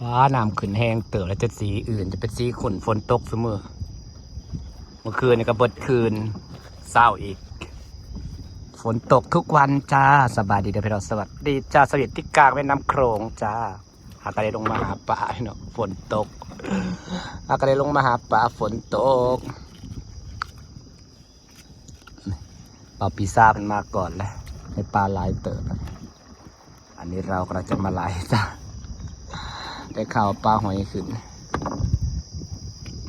ฟ้าน้ำขึ้นแฮงเติบแล้ว จะสีอื่น จะเป็นสีขุ่น ฝนตกซุมื้อ เมื่อคืนนี่ก็เบิดคืน เช้าอีก ฝนตกทุกวันจ้า สบายดีเด้อพี่น้อง สวัสดีจ้า สวีทที่กลางแม่น้ำโขงจ้า หากะได้ลงมาหาปลาพี่น้อง ฝนตก หากะได้ลงมาหาปลา ฝนตก เป่าปีซาเพิ่นมาก่อนแล้ว ได้ปลาหลายเติบ อันนี้เรากำลังจะมาไล่จ้า ได้ข่าวปลาหอยขึ้น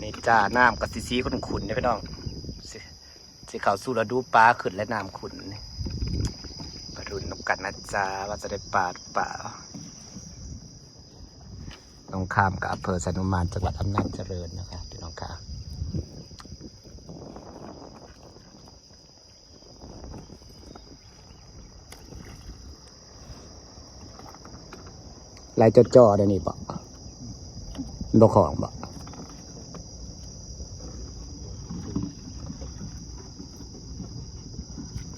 นี่จ้า น้ำก็สีๆขุ่นๆเด้อพี่น้อง สิ สิเข้าสู่ฤดูปลาขึ้นและน้ำขุ่นนี่ มาลุ้นนำกันนะจ้า ว่าจะได้ปลาหรือเปล่า ตรงข้ามกับอำเภอไซนุมาน จังหวัดอำนาจเจริญนะคะ พี่น้องค่ะ ไล่จ่อๆ เดี๋ยวนี้บ่ บ่ของบ่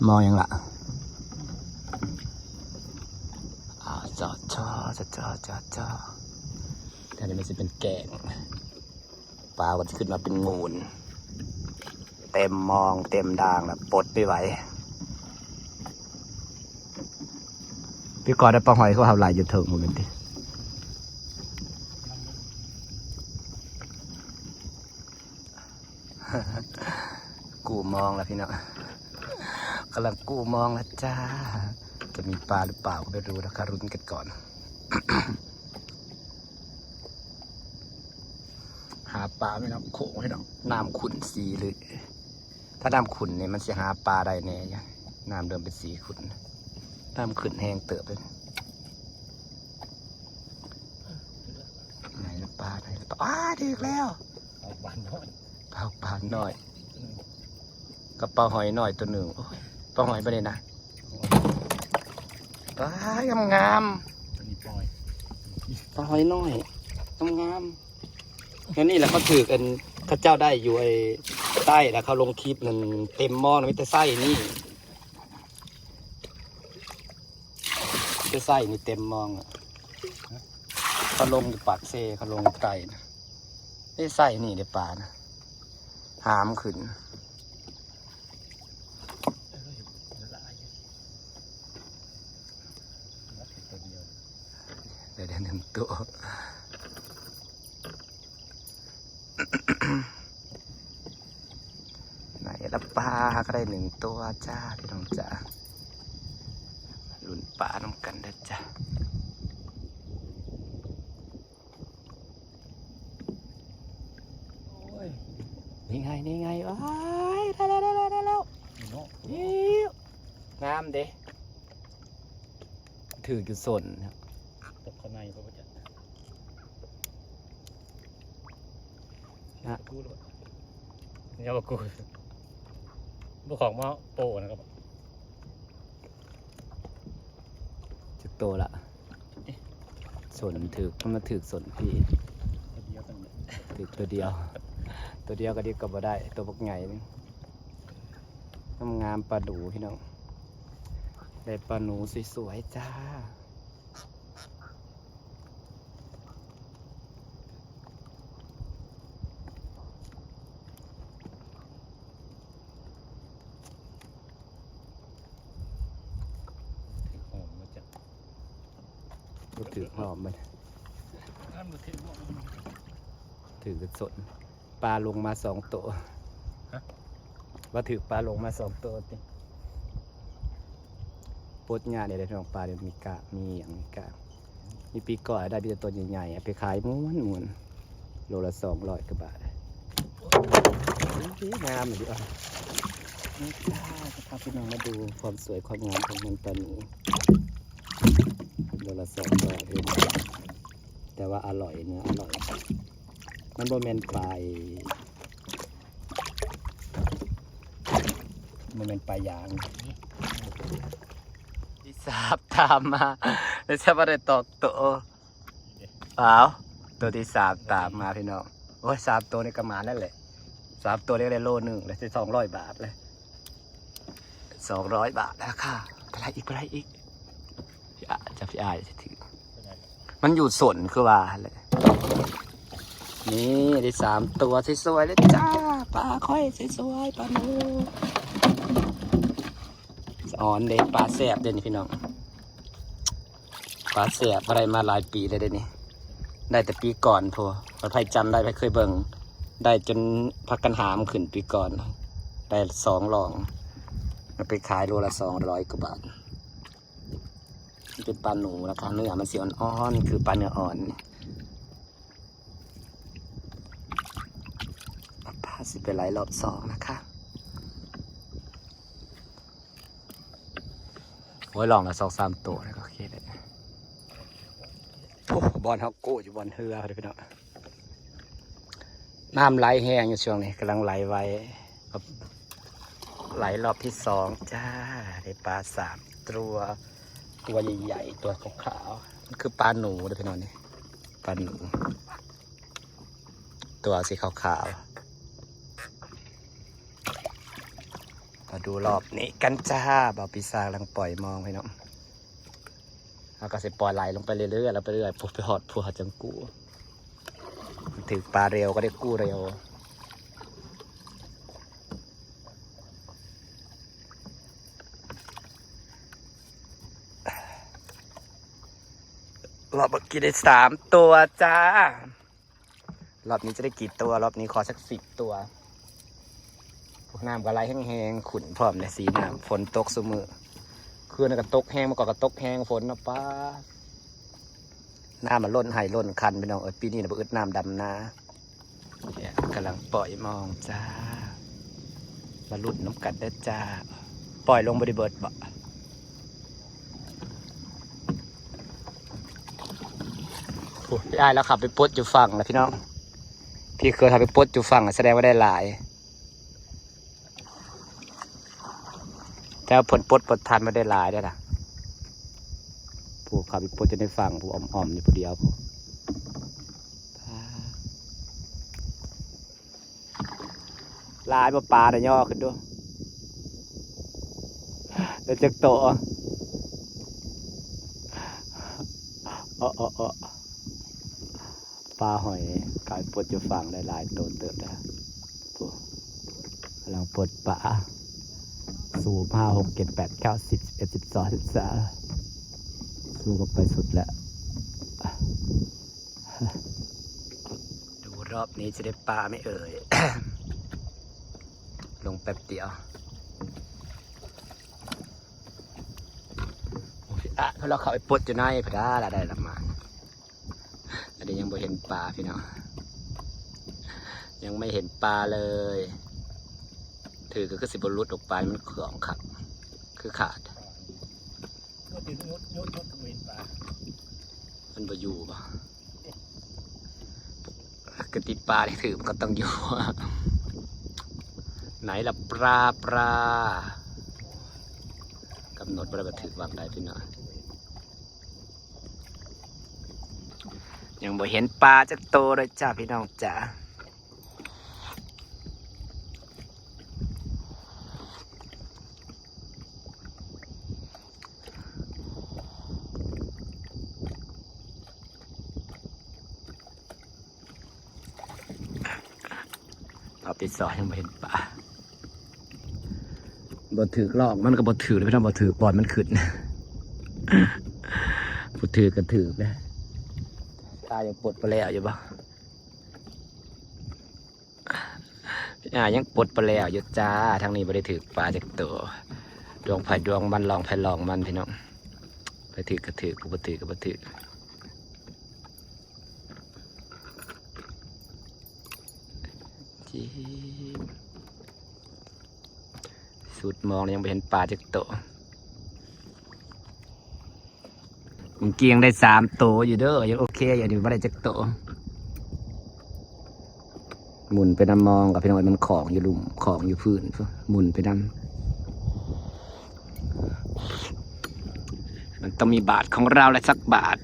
มองหยังล่ะ อ่า จ่อๆ จ่อๆ จ่อๆ อันนี้มันสิเป็นแกง ปลาก็จะขึ้นมาเป็นงูน เต็มมองเต็มด่างแล้ว ปลดไม่ไหว พี่กอดได้ปลาหอยเขาเอาหลายอยู่เถิงหมดเลยติ กู้มองแล้วพี่น้อง กำลังกู้มองแล้วจ้า จะมีปลาหรือเปล่าก็ไม่รู้นะคะ ลุ้นกันก่อน หาปลาแม่น้ำโขงพี่น้อง น้ำขุ่นสีเลย ถ้าน้ำขุ่นนี่มันสิหาปลาได้แน่อยู่ น้ำเริ่มเป็นสีขุ่น น้ำขึ้นแฮงเติบเลย ไหนละปลา ไหนละปลา อ้า ถืกแล้ว เอาปลาน้อย เอาปลาน้อย กับปลาหอยน้อยตัวหนึ่ง โอ้ย ปลาหอยบ่ได้นะ ปลางามๆ อันนี้ปล่อย ปลาหอยน้อย งามๆ แล้วนี่แหละเขาถืกอัน เขาเจ้าได้อยู่ไอ้ใต้ แล้วเขาลงคลิปนั่น เต็มมองมีแต่ไส้นี่ มีแต่ไส้นี่เต็มมองอะ เขาลงอยู่ปากเซ เขาลงใต้นะ นี่ไส้นี่เด้ปลานะ หามขึ้น ได้ ได้หนึ่งตัว ไหนละปลา ก็ได้หนึ่งตัวจ้า พี่น้องจ้า ลุ้นปลานำกันเด้อจ้า โอ้ย นี่ไง นี่ไง ว้าย ได้แล้ว ได้แล้ว ได้แล้ว เนาะ อิ๊ว งามเด้ ถืกอยู่ส้น ตกเข้าในบ่จัก นะ กูโลด อย่าว่ากู บ่ของมาโปะนะครับ จักโตละ ส้นถืก มันมาถืกส้นพี่ ตัวเดียวกันเลย ถืกตัวเดียว ตัวเดียวก็ดีก็บ่ได้ ตัวบักใหญ่นึง งามๆ ปลาดูพี่น้อง ได้ปลาหนูสวยๆ จ้า ถืกหอมมาจ้ะ บ่ถืกหอมมัน นั่นบ่ถืกหอม ถืกแต่ส้น ปลาลงมาสองโต ฮะ ว่าถืกปลาลงมาสองโตติ ปลดยากเด้พี่น้อง ปลาเนี่ยมีกล้าง มีหยัง มีกล้าง มีปีกก้อยได้ มีแต่ตัวใหญ่ๆ เอาไปขายม่วนๆ โลละสองร้อยกว่าบาท งามอยู่เด้ นี่จ้า จะพาพี่น้องมาดูความสวยความงามของมันตอนนี้ โลละสองร้อยเอง แต่ว่าอร่อย เนื้ออร่อย มันบ่แม่นปลา บ่แม่นปลายาง ที่สามตามมา แล้วจะบ่ได้ตอกโต อ้าว ตัวที่สามตามมาพี่น้อง โอ้ย สามตัวนี่ก็หมานแล้วแหละ สามตัวนี่ก็ได้โลหนึ่ง แล้วสิสองร้อยบาทเลย สองร้อยบาทแล้วค่ะ ไปไล่อีก ไปไล่อีก พี่อา จะพี่อาจะถือ มันอยู่ส้นคือว่าแหละ ນີ້ໄດ້ສາມຕົວສວຍໆເລີຍຈ້າ ປາຂ້ອຍສວຍໆ ປາໜູສະອອນເດ້ ປາແຊບເດ້ນີ້ພີ່ນ້ອງ ປາແຊບ ບໍ່ໄດ້ມາຫຼາຍປີແລ້ວເດ້ນີ້ ໄດ້ແຕ່ປີກ່ອນພຸ້ນ ໃຜຈຳໄດ້ ໃຜເຄີຍເບິ່ງ ໄດ້ຈົນພາກັນຫາມຂຶ້ນປີກ່ອນ ໄດ້ສອງລອງ ເອົາໄປຂາຍໂລລະສອງຮ້ອຍກວ່າບາດ ມັນເປັນປາໜູລະຄະ ເນື້ອມັນຊິອ່ອນໆ ຄືປາເນື້ອອ່ອນ ປາຊິໄປໄຫຼລອບສອງນະຄະ ໂອ້ຍ ລອງລະສອງສາມໂຕແລ້ວກໍໂອເຄແລ້ວ ໂອ້ ບ່ອນເຮົາກູ້ຢູ່ບ່ອນເຮືອເດີພີ່ນ້ອງ ນ້ຳໄຫຼແຮງຢູ່ຊ່ວງນີ້ ກຳລັງໄຫຼໄວ ໄຫຼລອບທີສອງຈ້າ ໄດ້ປາສາມຕົວ ຕົວໃຫຍ່ໆ ຕົວຂາວໆ ມັນຄືປາໜູເດີພີ່ນ້ອງນີ້ ປາໜູ ຕົວສີຂາວໆ ມາດູລອບນີ້ກັນຈ້າ ບ່າວປີສາກກຳລັງປ່ອຍມອງພີ່ນ້ອງ ເຮົາກໍຊິປ່ອຍໄຫຼລົງໄປເລື້ອຍໆ ແລ້ວໄປເລື້ອຍ ພຸ້ນໄປຮອດພູເຮົາຈັ່ງກູ້ ຖືກປາເລັວກໍໄດ້ກູ້ເລັວ ລອບເມື່ອກີ້ໄດ້ສາມຕົວຈ້າ ລອບນີ້ຈະໄດ້ກີ່ຕົວ ລອບນີ້ຂໍສັກສິບຕົວ ນ້ຳກໍໄຫຼແຮງໆ ຂຸ້ນພ້ອມເດ້ ສີນ້ຳ ຝົນຕົກຊຸມື້ ຄືນນັ້ນກໍຕົກແຮງ ມື້ກ່ອນກໍຕົກແຮງ ຝົນນະ ປາ ນ້ຳມັນລົ້ນໄຮ່ລົ້ນຄັນ ພີ່ນ້ອງເອີຍ ປີນີ້ນະບໍ່ອຶດນ້ຳດຳນາ ກຳລັງປ່ອຍມອງຈ້າ ມາລຸ້ນນຳກັນເດີຈ້າ ປ່ອຍລົງບໍ່ໄດ້ເບິດບໍ? ໂອ້ຍ ອ້າຍລາວຂັບໄປປົດຢູ່ຝັ່ງລະພີ່ນ້ອງ ພີ່ເຄີຍເຮົາໄປປົດຢູ່ຝັ່ງ ສະແດງວ່າໄດ້ຫຼາຍ ແຕ່ວ່າເພິ່ນປົດບໍ່ທັນ ບໍ່ໄດ້ຫຼາຍເດ້ລະ ຜູ້ເຂົາໄປປົດຢູ່ໃນຝັ່ງ ຜູ້ອ້ອມໆ ຢູ່ຜູ້ດຽວ ຜູ້ ຫຼາຍບໍ່ປານະ ຍໍຂຶ້ນດູ ໄດ້ຈັກໂຕ? ເອາະ ເອາະ ເອາະ ປາຫອຍກາຍປົດຢູ່ຝັ່ງໄດ້ຫຼາຍໂຕເຕີບແລ້ວ ຜູ້ ກຳລັງປົດປາ ສູບ ຫ້າ ຫົກ ເຈັດ ແປດ ເກົ້າ ສິບ ສິບເອັດ ສິບສອງ ສິບສາມ ສູບອອກໄປສຸດແລ້ວ. ດູລອບນີ້ຈະໄດ້ປາໄໝເອີຍ ລົງແປັບດຽວ ໂອ້ຍ ອະ ເພາະລາວເຂົ້າໄປປົດຢູ່ໃນພຸ້ນດາ ລະໄດ້ລະມາ ອັນນີ້ຍັງບໍ່ເຫັນປາພີ່ນ້ອງ ຍັງໄມ່ເຫັນປາເລີຍ ຖືກກໍຄືຊິບໍ່ຫຼຸດອອກໄປ ມັນຂອງຄັກ ຄືຂາດ ມັນບໍ່ຢູ່ບໍ? ກະຕິປາໄດ້ຖືກມັນກໍຕ້ອງຢູ່ ໄໝລະປາ ປາ ກຳນົດບໍ່ໄດ້ວ່າຖືກວັງໃດພີ່ນ້ອງ ຍັງບໍ່ເຫັນປາຈັກໂຕເລີຍຈ້າພີ່ນ້ອງຈ້າ. ຮອບທີສອງຍັງບໍ່ເຫັນປາ ບໍ່ຖືກລອກ ມັນກໍບໍ່ຖືກເດ້ພີ່ນ້ອງ ບໍ່ຖືກບ່ອນມັນຂຶ້ນ ບໍ່ຖືກກໍຖືກເດ້ ຕາຍັງປົດບໍ່ແລ້ວຢູ່ບໍ່? ອ່າ ຍັງປົດບໍ່ແລ້ວຢູ່ຈ້າ ທາງນີ້ບໍ່ໄດ້ຖືກປາຈັກໂຕ ດວງໃຜດວງມັນ ລອງໃຜລອງມັນພີ່ນ້ອງ ໃຜຖືກກໍຖືກ ຜູ້ບໍ່ຖືກກໍບໍ່ຖືກ ຈີ ສຸດມອງແລ້ວຍັງບໍ່ເຫັນປາຈັກໂຕ ເມື່ອກີ້ຍັງໄດ້ສາມໂຕຢູ່ເດີ ຍັງໂອເຄຢູ່ ອັນນີ້ບໍ່ໄດ້ຈັກໂຕ ໝູນໄປນຳມອງກັບພີ່ນ້ອງ ມັນຂອງຢູ່ລຸ່ມ ຂອງຢູ່ພື້ນ ໝູນໄປນຳ ມັນຕ້ອງມີບາດຂອງລາວແຫຼະ ສັກບາດ.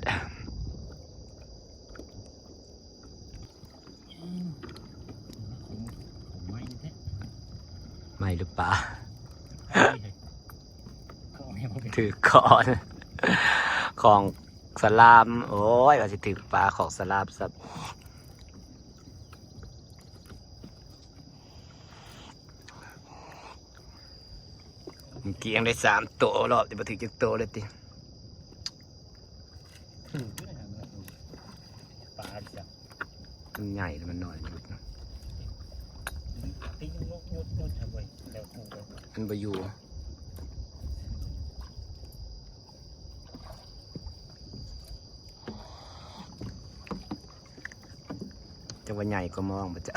ໄໝ້ຫຼືປາ? ຖືກຂອງ ຂອງສະຫຼາມ ໂອ້ຍ ວ່າຊິຖືກປາ ຂອງສະຫຼາມຊ້ຳ. ເມື່ອກີ້ຍັງໄດ້ສາມໂຕ ລອບນີ້ບໍ່ຖືກຈັກໂຕເລີຍຕິ. ປາ ມັນໃຫຍ່ ແລ້ວມັນນ້ອຍ ມັນບໍ່ຢູ່. ຈັກວ່າໃຫຍ່ກວ່າມອງບໍ່ຈະ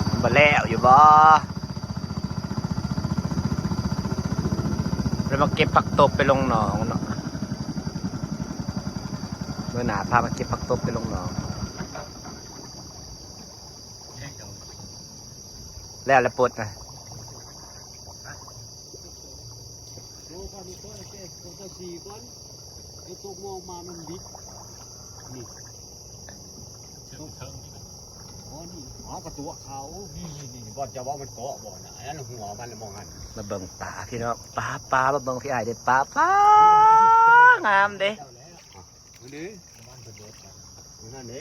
ມັນບໍ່ແລ້ວຢູ່ບໍ່? ແລ້ວມາເກັບຜັກຕົບໄປລົງໜອງເນາະ. ມື້ໜ້າພາມາເກັບຜັກຕົບໄປລົງໜອງ. ແລ້ວລະປົດນະ. ໂອ້ ພາໄປເກາະແຕ່ເກົ້າສີ່ກ່ອນ ໄອ້ຕົກມອງມາມັນບິດ ນີ້ ເທິງໆ ອໍ ນີ້ ເອົາກະຕົວະເຂົາ ນີ້ໆ ບ່ອນຈະເວົ້າມັນເກາະບໍ່ນະ ອັນນັ້ນຫົວມັນລະມອງຫັ້ນ. ມາເບິ່ງປາພີ່ນ້ອງ ປາ ປາ ມາເບິ່ງພີ່ອ້າຍເດ້ ປາ ປາ ງາມເດ້. ເອົາແລ້ວ ເອົາເດ້ ນ້ຳມັນເພິ່ນເບິດ ນັ້ນເດ້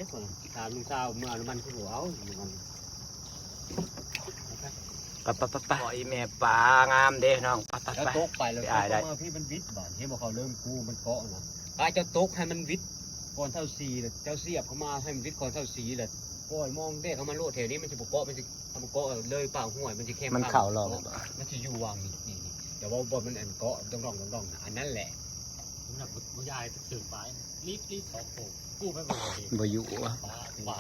ຖາມລຸງຊາວເມື່ອນ້ຳມັນຄືບໍ່ເອົາ ນ້ຳມັນ ໄປ ໄປ ໄປ ໄປ ອີ່ແມ່ ປາງາມເດ້ນ້ອງ ໄປ ໄປ ໄປ ເຈົ້າຕົກໄປແລ້ວ ໄປ ອ້າຍໄດ້ ເຈົ້າຕົກມາພີ່ມັນວິດບາດ ເຫັນບໍ່ ເຂົາເລີ່ມກູ້ມັນເກາະນະ ຖ້າເຈົ້າຕົກໃຫ້ມັນວິດກ່ອນຊາວສີ່ ແລ້ວເຈົ້າສຽບເຂົ້າມາໃຫ້ມັນວິດກ່ອນຊາວສີ່ ແລ້ວປ່ອຍມອງແດກເຂົ້າມາໂລດ ແຖວນີ້ມັນຊິບໍ່ເກາະ ມັນຊິ ຖ້າມັນເກາະເລີຍປາກຫ້ວຍ ມັນຊິແຄມ ມັນເຂົ້າລອກ ມັນຊິຢູ່ຫວ່າງນີ້ ນີ້ ນີ້ ແຕ່ວ່າບ່ອນມັນອັນເກາະດອງໆ ດອງໆ ນະ ອັນນັ້ນແຫຼະ ມັນບໍ່ ບໍ່ຢາຍຖືກໄປ ລີບ ລີບສອງໂຕ ກູ້ໄປບໍ່ໄດ້ ບໍ່ຢູ່ ປາ ປາ ປາ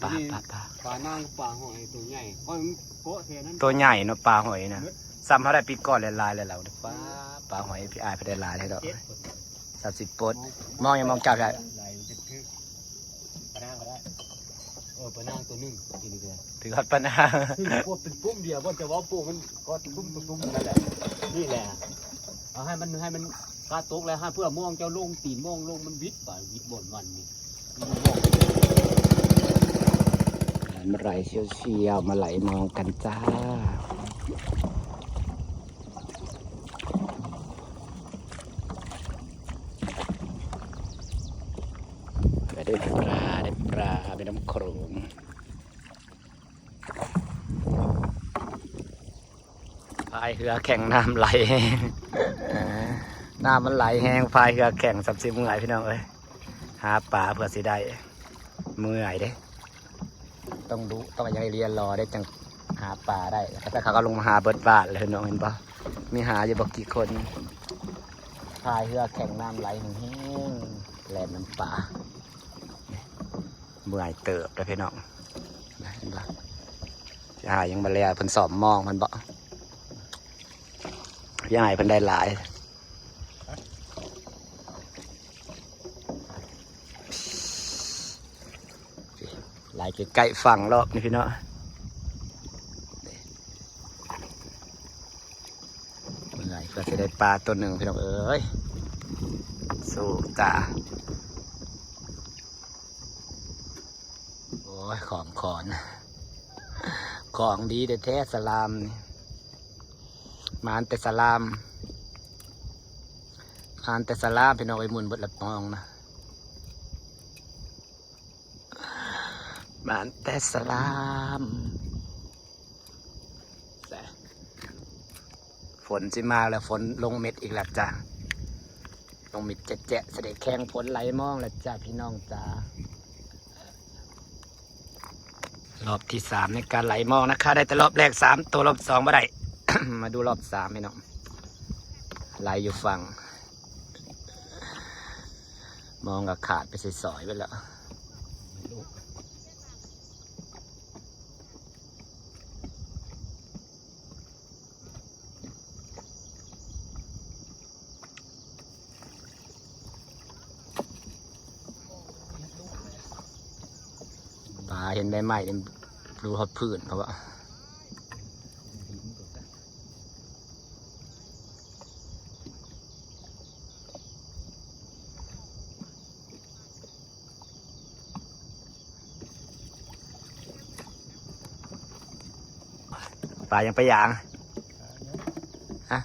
ປາ ປາ ປານາງ ປາຫອຍໂຕໃຫຍ່ ຂ້ອຍມັນເກາະແຖວນັ້ນ ໂຕໃຫຍ່ເນາະ ປາຫອຍນະ ຊ້ຳເຮົາໄດ້ປີກ່ອນຫຼາຍໆ ແລ້ວ ປາ ປາຫອຍ ພີ່ອ້າຍເພິ່ນໄດ້ຫຼາຍແທ້ດອກ ສາມສິບປົດ ມອງຫຍັງ ມອງຈັບໄດ້ ປານາງກໍໄດ້ ເອີ ປານາງໂຕໜຶ່ງ ຖືກຮອດປານາງ ຄືພວກເປັນກຸ່ມດຽວ ບ່ອນຈະເວົ້າໂປະມັນກໍຕຸ້ມໆ ນັ້ນແຫຼະ ນີ້ແຫຼະ ເອົາໃຫ້ມັນ ໃຫ້ມັນກາຕົກແລ້ວ ໃຫ້ເພື່ອມອງເຈົ້າລົງ ຕີນມອງລົງ ມັນວິດບາດ ວິດບ່ອນມັນນີ້ ມາໄຫຼສ່ຽວໆ ມາໄຫຼມອງກັນຈ້າ. ໄດ້ປາ ໄດ້ປາ ແມ່ນ້ຳໂຂງ ພາຍເຮືອແຂ່ງນ້ຳໄຫຼ ນ້ຳມັນໄຫຼແຮງ ພາຍເຮືອແຂ່ງ ສ່ຳຊິເມື່ອຍພີ່ນ້ອງເອີຍ ຫາປາເພື່ອຊິໄດ້ ເມື່ອຍເດ້. ຕ້ອງດຸ ຕ້ອງຫຍັງໃຫ້ລຽນຫຼໍ່ໄດ້ ຈັ່ງຫາປາໄດ້ ແຕ່ເຂົາກໍລົງມາຫາເບິດບ້ານແລ້ວເນາະ ເຫັນບໍ່ ມີຫາຢູ່ບໍ່ກີ່ຄົນ ພາຍເຮືອແຂ່ງນ້ຳໄຫຼແຮງໆ ແລ່ນນຳປາ ເມື່ອຍເຕີບເດ້ພີ່ນ້ອງ ເຫັນບໍ່ ຊິຫາຍັງບໍ່ແລ້ວ ເພິ່ນສ້ອມມອງເພິ່ນບໍ່ ຊິໃຫ້ເພິ່ນໄດ້ຫຼາຍ. ໄຫຼໃກ້ໆຝັ່ງລອບນີ້ພີ່ນ້ອງ ເມື່ອຍ ເພື່ອຊິໄດ້ປາໂຕໜຶ່ງພີ່ນ້ອງເອີຍ ສູ້ຕາ. ໂອ້ຍ ຂອງຂອນ ຂອງດີແທ້ໆ ສະລາມນີ້ ມານແຕ່ສະລາມ ມານແຕ່ສະລາມ ພີ່ນ້ອງເອີຍ ໝຸ່ນເບິດລະມອງນະ ມານແຕ່ສະລາມ. ຝົນຊິມາແລ້ວ ຝົນລົງເມັດອີກແລ້ວຈ້າ ລົງເມັດແຈະໆ ຊິໄດ້ແຂ່ງຝົນໄຫຼມອງແລ້ວຈ້າ ພີ່ນ້ອງຈ້າ. ລອບທີສາມໃນການໄຫຼມອງນະຄະ ໄດ້ແຕ່ລອບແລກສາມໂຕ ລອບສອງບໍ່ໄດ້ ມາດູລອບສາມພີ່ນ້ອງ ໄຫຼຢູ່ຝັ່ງ ມອງກໍຂາດໄປສ່ອຍໆ ເບິດແລ້ວ. ປາເຫັນໃບໄມ້ນີ້ ຮູ້ຮອດພື້ນເຂົາວ່າ. ປາຫຍັງ ປາຫຍັງ ຮະ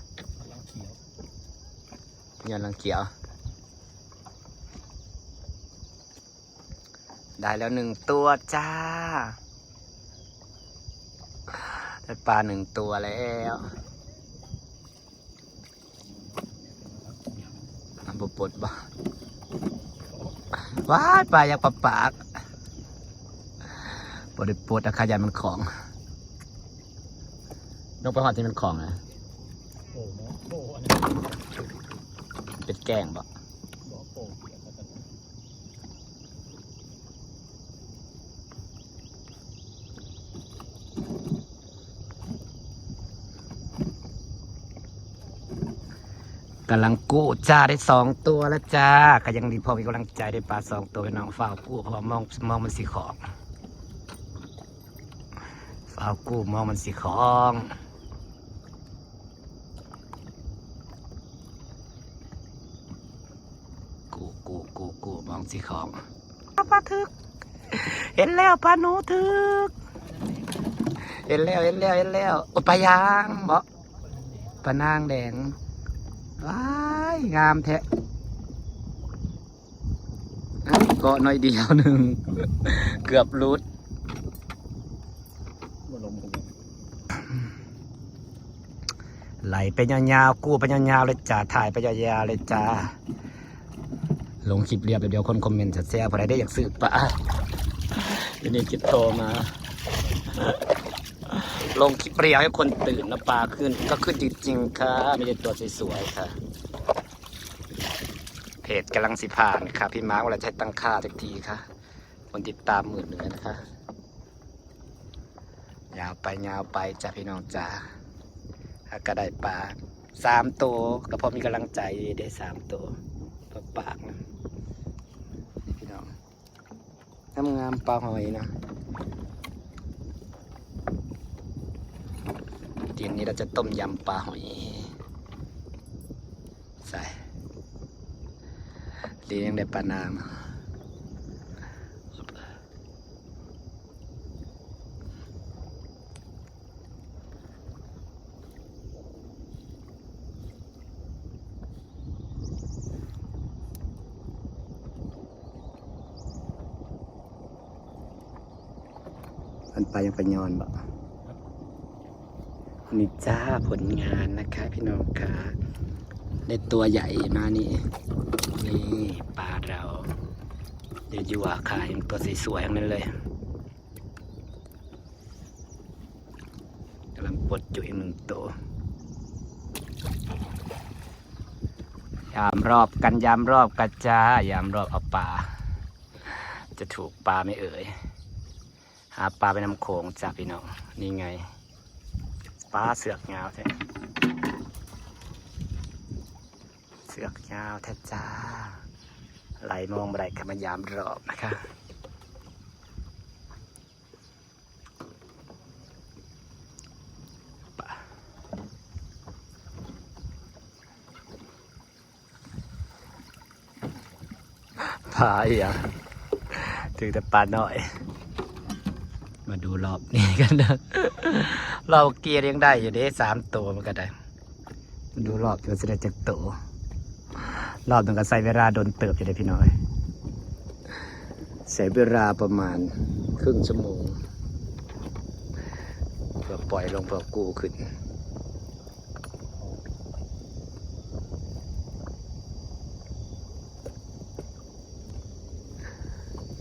ຍ້ອນລັງຂຽວ ໄດ້ແລ້ວໜຶ່ງຕົວຈ້າ. ດ້ປາໜຶ່ງຕົວແລ້ວ. ມັນບໍ່ປົດບໍ່? ວ້າຍ ປາຢາກປາປາກ. ບໍ່ໄດ້ປົດ ອາຄາ ຢ້ານມັນຂອງ. ລົງໄປຮອດທີ່ມັນຂອງນະ. ໂອ້ໂຫ ອັນນີ້ ເປັນແກ້ງບໍ່? ບໍ່ ໂອ້ ກຳລັງກູ້ຈ້າ ໄດ້ສອງຕົວແລ້ວຈ້າ. ກໍຍັງດີພໍມີກຳລັງໃຈ ໄດ້ປາສອງຕົວ ພີ່ນ້ອງ. ຟ້າວກູ້ ເພາະວ່າມອງ ມອງມັນຊິຂອງ. ຟ້າວກູ້ ມອງມັນຊິຂອງ. ກູ້ ກູ້ ກູ້ ກູ້ ມອງຊິຂອງ. ປາຖືກ. ເຫັນແລ້ວ ປາໜູຖືກ. ເຫັນແລ້ວ ເຫັນແລ້ວ ເຫັນແລ້ວ. ໂອ້ ປາຍາງບໍ? ປານາງແດງ. ວ້າຍ ງາມແທ້. ອ່ະ ເກາະໜ້ອຍດຽວໜຶ່ງ ເກືອບຫຼຸດ. ບໍ່ລົງ ບໍ່ລົງ. ໄຫຼໄປຍາວໆ ກູ້ໄປຍາວໆເລີຍຈ້າ ຖ່າຍໄປຍາວໆເລີຍຈ້າ. ລົງຄລິບລຽບແລ້ວ ດຽວຄົນຄອມເມັນແຊວໆ ຜູ້ໃດໄດ້ຢາກຊື້ປາ ດຽວນີ້ຕິດຕໍ່ມາ. ລົງຄລິບລຽບໃຫ້ຄົນຕື່ນເນາະ ປາຂຶ້ນ ກໍຂຶ້ນຈິງໆ ຄ່ະ ມີແຕ່ຕົວສວຍໆ ຄ່ະ. ເພຈກຳລັງຊິຜ່ານຄ່ະ ພີ່ມາກວ່າຈະຕັ້ງຄ່າຈັກທີຄ່ະ. ຄົນຕິດຕາມໝື່ນໜຶ່ງແລ້ວນະຄະ. ຍາວໄປ ຍາວໄປຈ້າ ພີ່ນ້ອງຈ້າ. ຫາກະໄດ້ປາສາມໂຕ ກໍພໍມີກຳລັງໃຈໄດ້ສາມໂຕ. ປາປາກນະ ນີ້ພີ່ນ້ອງ ງາມໆ ປາຫອຍນະ. ເຢັນນີ້ເຮົາຈະຕົ້ມຢຳປາຫອຍ. ໃສ່ ລີຍັງໄດ້ປານາງ. ມັນໄປຍັງໄປຍ້ອນບໍ່? ນີ້ຈ້າ ຜົນງານນະຄະ ພີ່ນ້ອງຄະ. ໄດ້ຕົວໃຫຍ່ມານີ້ ນີ້ປາເຮົາ ຢ່າໆ ຂາຍຕົວສວຍໆ ທັງນັ້ນເລີຍ. ກຳລັງປົດຢູ່ອີກໜຶ່ງໂຕ. ຍາມລອບກັນ ຍາມລອບກັນຈ້າ ຍາມລອບເອົາປາ. ຈະຖືກປາໄໝເອີຍ? ຫາປາໄປນຳໂຂງຈ້າ ພີ່ນ້ອງ. ນີ້ໄງ ປາເຊືອກຍາວແທ້ ເຊືອກຍາວແທ້ຈ້າ. ໄຫຼມອງບໍ່ໄດ້ ກໍມາຍາມລອບນະຄະ. ປາ ປາອີ່ຫຍັງ? ຖືກແຕ່ປານ້ອຍ. ມາດູລອບນີ້ກັນເດີ. ລອບກີ້ຍັງໄດ້ຢູ່ເດ້ ສາມໂຕມັນກໍໄດ້. ມາດູລອບວ່າຊິໄດ້ຈັກໂຕ. ລອບໜຶ່ງກໍໃຊ້ເວລາດົນເຕີບຢູ່ເດ້ ພີ່ນ້ອງເອີຍ. ໃຊ້ເວລາປະມານເຄິ່ງຊົ່ວໂມງ ເພື່ອປ່ອຍລົງ ເພື່ອກູ້ຂຶ້ນ.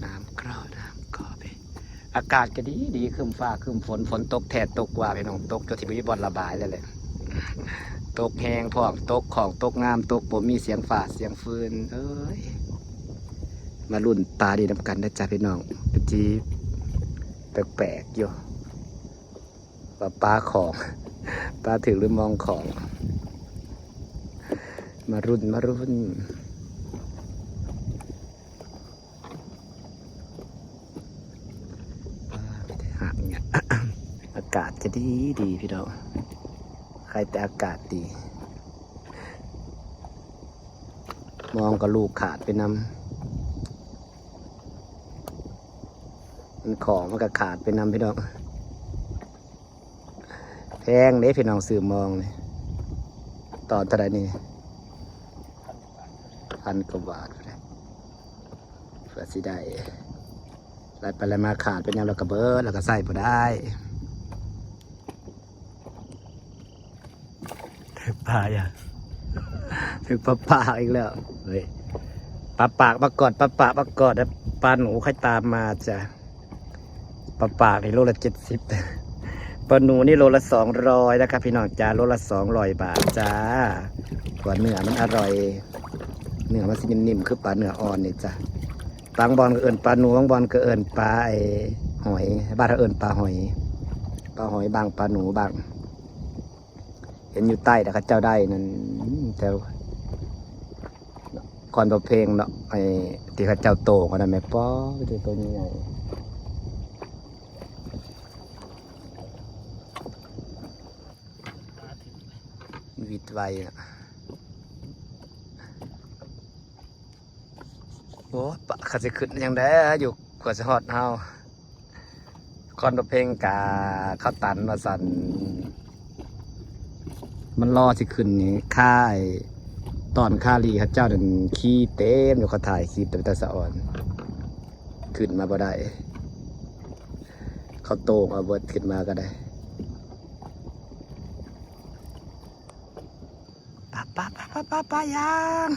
ນ້ຳກຣອ ນ້ຳກຣອ ອາກາດກໍດີດີ ຄຶ້ມຟ້າຄຶ້ມຝົນ ຝົນຕົກແທ້ຕົກວ່າ ພີ່ນ້ອງ. ຕົກຈົນຊິບໍ່ມີບ່ອນລະບາຍແລ້ວແຫຼະ. ຕົກແຮງພ້ອມ ຕົກຄ່ອງ ຕົກງາມ ຕົກບໍ່ມີສຽງຟ້າສຽງຝືນ. ເອີຍ ມາລຸ້ນປາດີນຳກັນເດີຈ້າ ພີ່ນ້ອງ. ເປັນທີ່ແປກໆຢູ່ ວ່າປາຂອງ ປາຖືກຫຼືມອງຂອງ. ມາລຸ້ນ ມາລຸ້ນ. ປາມີແຕ່ຫາກຫຍັກ. ອາກາດກໍດີດີ ພີ່ນ້ອງ. ໃຄແຕ່ອາກາດດີ. ມອງກໍລູກຂາດໄປນຳ. ມັນຂອງມັນກໍຂາດໄປນຳ ພີ່ນ້ອງ. ແພງເດ້ພີ່ນ້ອງ ຊື້ມອງນີ້ ຕອນເທົ່າໃດນີ້? ພັນກວ່າບາດ ເພື່ອຊິໄດ້ ໄລ່ໄປໄລ່ມາຂາດໄປຍາມ ແລ້ວກໍເບີດ ແລ້ວກໍໃຊ້ບໍ່ໄດ້. ປາຢາ ຖືກປາປາກອີກແລ້ວເວີຍ. ປາປາກມາກ່ອນ ປາປາກມາກ່ອນ ແລ້ວປາໜູຄ່ອຍຕາມມາຈ້ະ. ປາປາກນີ້ໂລລະເຈັດສິບ ປາໜູນີ້ໂລລະສອງຮ້ອຍນະຄະພີ່ນ້ອງຈ້າ ໂລລະສອງຮ້ອຍບາດຈ້າ. ເພາະວ່າເນື້ອມັນອະຮ່ອຍ ເນື້ອມັນຊິໜິ່ມໆ ຄືປາເນື້ອອ່ອນນີ້ຈ້ະ. ບາງບ່ອນກໍເອີ້ນປາໜູ ບາງບ່ອນກໍເອີ້ນປາໄອ້ຫອຍ ບ້ານເຮົາເອີ້ນປາຫອຍ ປາຫອຍບ້າງ ປາໜູບ້າງ. ເຫັນຢູ່ໃຕ້ນະ ເຂົາເຈົ້າໄດ້ນັ້ນ ແຖວຄອນພະເພັງເນາະ ໄອ້ທີ່ເຂົາເຈົ້າໂຕງຫັ້ນນະແມ່ ປ້ອ ມີແຕ່ໂຕໃຫຍ່ໆ. ວິດໄວນະ. ໂອ້ ປະ ເຂົາຊິຂຶ້ນຈັ່ງໃດຢູ່ກວ່າຊິຮອດເຮົາ. ຄອນພະເພັງກະເຂົາຕັນວ່າຊັ້ນ ມັນລໍຊິຂຶ້ນນີ້ ຄາ ຕອນຄາລີເຂົາເຈົ້ານັ້ນຂີ່ເຕັມຢູ່ ເຂົາຖ່າຍຄລິບແຕ່ຕາສະອອນ ຂຶ້ນມາບໍ່ໄດ້ ເຂົາໂຕ່ງເອົາເບິດ ຂຶ້ນມາກໍໄດ້. ປາ ປາ ປາ ປາ ປາ ປາຢາງ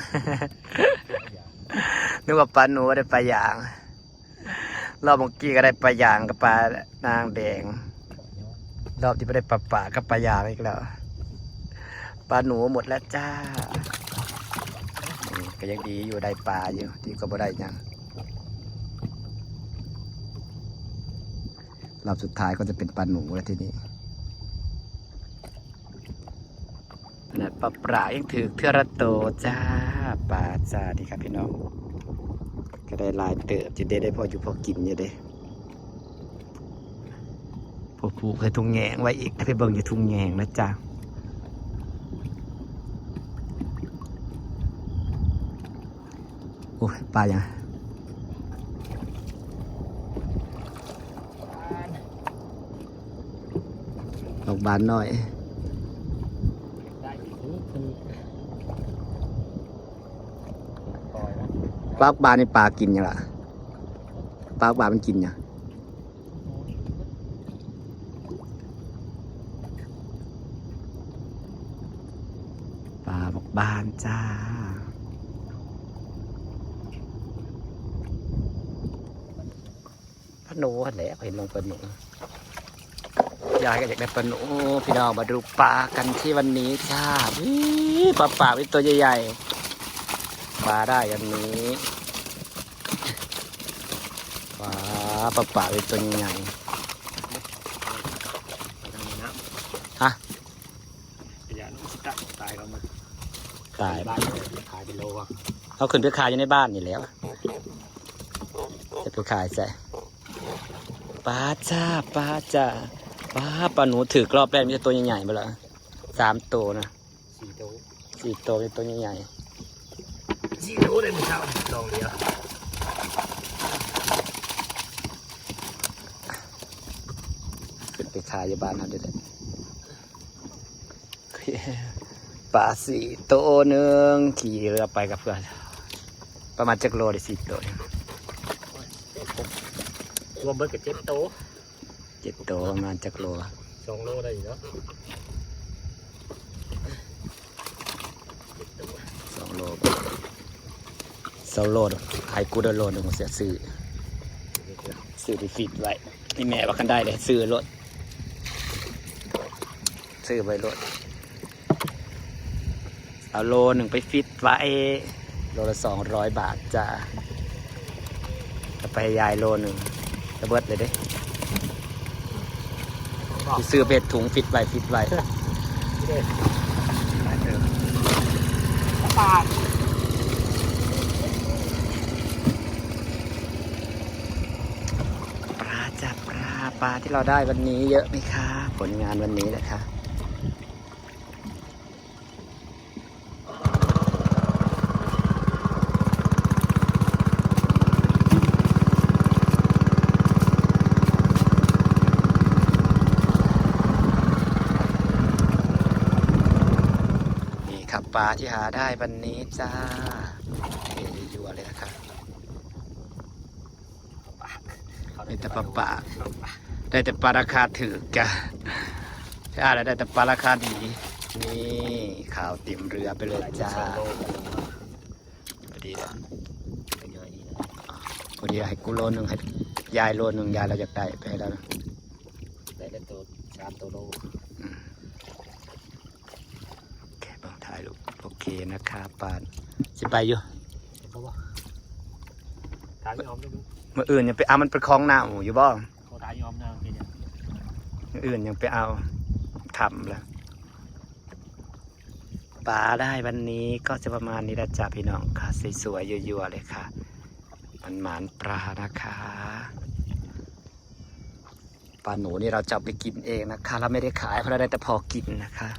ນຶກວ່າປາໜູ ບໍ່ໄດ້ປາຢາງ. ລອບເມື່ອກີ້ກໍໄດ້ປາຢາງກັບປານາງແດງ ລອບທີ່ບໍ່ໄດ້ປາປາກກັບປາຢາງອີກແລ້ວ. ປາໜູໝົດແລ້ວຈ້າ. ອືມ ກໍຍັງດີຢູ່ ໄດ້ປາຢູ່ ດີກວ່າບໍ່ໄດ້ຫຍັງ. ລອບສຸດທ້າຍກໍຈະເປັນປາໜູແລ້ວທີນີ້. ຂະໜາດປາປາກຍັງຖືກເທື່ອລະໂຕຈ້າ ປາຈ້າ. ນີ້ຄັບພີ່ນ້ອງ ກໍໄດ້ຫຼາຍເຕີບຢູ່ເດ້ ໄດ້ພໍຢູ່ພໍກິນຢູ່ເດ້. ຜູ້ຜູກໃສ່ຖົງແຍງໄວ້ອີກ ໄປເບິ່ງຢູ່ຖົງແຍງນະຈ້າ. ໂອ້ຍ ປາຫຍັງ? ປາບັກບານນ້ອຍ. ປາບັກບານນີ້ປາກິນຫຍັງລະ? ປາບັກບານມັນກິນຫຍັງ? ປາບັກບານຈ້າ. ປາໜູຫັ້ນແຫຼະ ເຫັນນ້ອງປາໜູ ຍາຍກໍຢາກໄດ້ປາໜູ. ພີ່ນ້ອງ ມາດູປາກັນທີ່ວັນນີ້ຈ້າ. ວິ ປາປາກເປັນຕົວໃຫຍ່ໆ ປາໄດ້ອັນນີ້ ປາ ປາປາກເປັນຕົວໃຫຍ່ໆ. ຮະ? ຕາຍ ເອົາຂຶ້ນໄປຂາຍຢູ່ໃນບ້ານນີ້ແຫຼະ ຈະໄປຂາຍໃສ? ປາຈ້າ ປາຈ້າ ປາ ປາໜູຖືກລອບແລກມີແຕ່ໂຕໃຫຍ່ໆ ບໍ່ລະ ສາມໂຕນະ ສີ່ໂຕ ສີ່ໂຕ ມີໂຕໃຫຍ່ໆ ສີ່ໂຕໄດ້ມື້ເຊົ້າ ສອງດຽວ ຂຶ້ນໄປຂາຍຢູ່ບ້ານເຮົາເດ້. ປາສີ່ໂຕໜຶ່ງ ຂີ່ເຮືອໄປກັບເພື່ອນ ປະມານຈັກໂລເດ ສີ່ໂຕນີ້? ລວມເບິດກໍເຈັດໂຕ ເຈັດໂຕ ປະມານຈັກໂລ? ສອງໂລໄດ້ຢູ່ເນາະ ສອງໂລ ສອງໂລ ໃຫ້ກູເດີໂລໜຶ່ງ ເສຍຊື້ ຊື້ໄປຟິດໄວ້. ອີ່ແມ່ວ່າຄັນໄດ້ເດ້ ຊື້ໂລດ ຊື້ໄວ້ໂລດ ເອົາໂລໜຶ່ງໄປຟິດໄວ້ ໂລລະສອງຮ້ອຍບາດຈ້າ ເອົາໄປໃຫ້ຍາຍໂລໜຶ່ງ ກະເບິດເລີຍເດ້ ຊິຊື້ເປັດຖົງຟິດໄວ້ ຟິດໄວ້. ປາ ປາຈ້າ ປາ ປາທີ່ເຮົາໄດ້ວັນນີ້ເຍາະໄໝຄະ? ຜົນງານວັນນີ້ນະຄະ. ນີ້ຄັບ ປາທີ່ຫາໄດ້ວັນນີ້ຈ້າ ເທຢູ່ໆເລີຍນະຄະ. ມີແຕ່ປາປາກ ໄດ້ແຕ່ປາລາຄາຖືກກະ ໄດ້ແຕ່ປາລາຄາດີ. ນີ້ ຂາວເຕັມເຮືອໄປເລີຍຈ້າ. ພໍດີລະ ພໍດີໃຫ້ກູໂລໜຶ່ງ ໃຫ້ຍາຍໂລໜຶ່ງ ຍາຍລາວຢາກໄດ້ ໄປໃຫ້ລາວນະ ໄດ້ແຕ່ໂຕສາມໂຕໂລ. ອືມ ໂອເຄ ເບິ່ງຖ່າຍຮູບ ໂອເຄນະຄະ ປານ ຊິໄປຢູ່ ເອົາບໍ່? ຖາມຍອມເດີ ມື້ອື່ນຍັງໄປເອົາ ມັນເປັນຂອງເນົ່າຢູ່ບໍ່? ຂໍຖາມຍອມນະ ມື້ອື່ນຍັງໄປເອົາ ຄ່ຳລະ. ปลาได้วันนี้ก็จะประมาณนี้แหละจ้ะพี่น้องค่ะ สวยๆ ยั่วๆ เลยค่ะ มันหมานปลานะคะ ปลาหนูนี่เราจะเอาไปกินเองนะคะ เราไม่ได้ขาย เพราะเราได้แต่พอกินนะคะ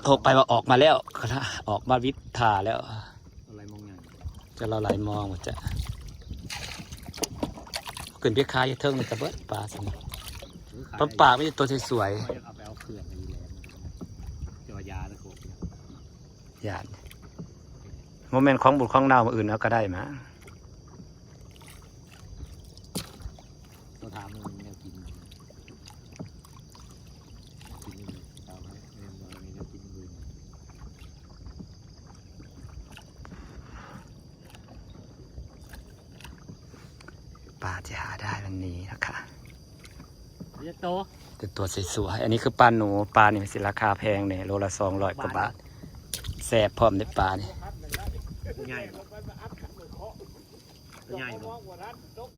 โทรไปว่าออกมาแล้ว ออกมาวิทย์ท่าแล้ว อะไรมองไง จะละลายมองว่าจะ ขึ้นไปขายอยู่เทิงนี่ก็เบิดปลาซั่น เออ ขาย ปลา ปลามีแต่ตัวสวยๆ เอาไปเอาเขื่อนไปแหลม จะว่ายาตะโกน ย่าน บ่แม่นของบุญของเนา มื้ออื่นเอาก็ได้มา โทรถามมันแนวกิน กินมื้อเช้าไหม แม่นบ่ มีแนวกินมื้อ ปลาที่หาได้วันนี้นะคะ เรียกโต แต่ตัวสวยๆ อันนี้คือปลาหนู ปลานี่มันสิราคาแพงเนี่ย โลละสองร้อยกว่าบาท แซ่บพร้อมในปลานี่ ใหญ่ ใหญ่บ่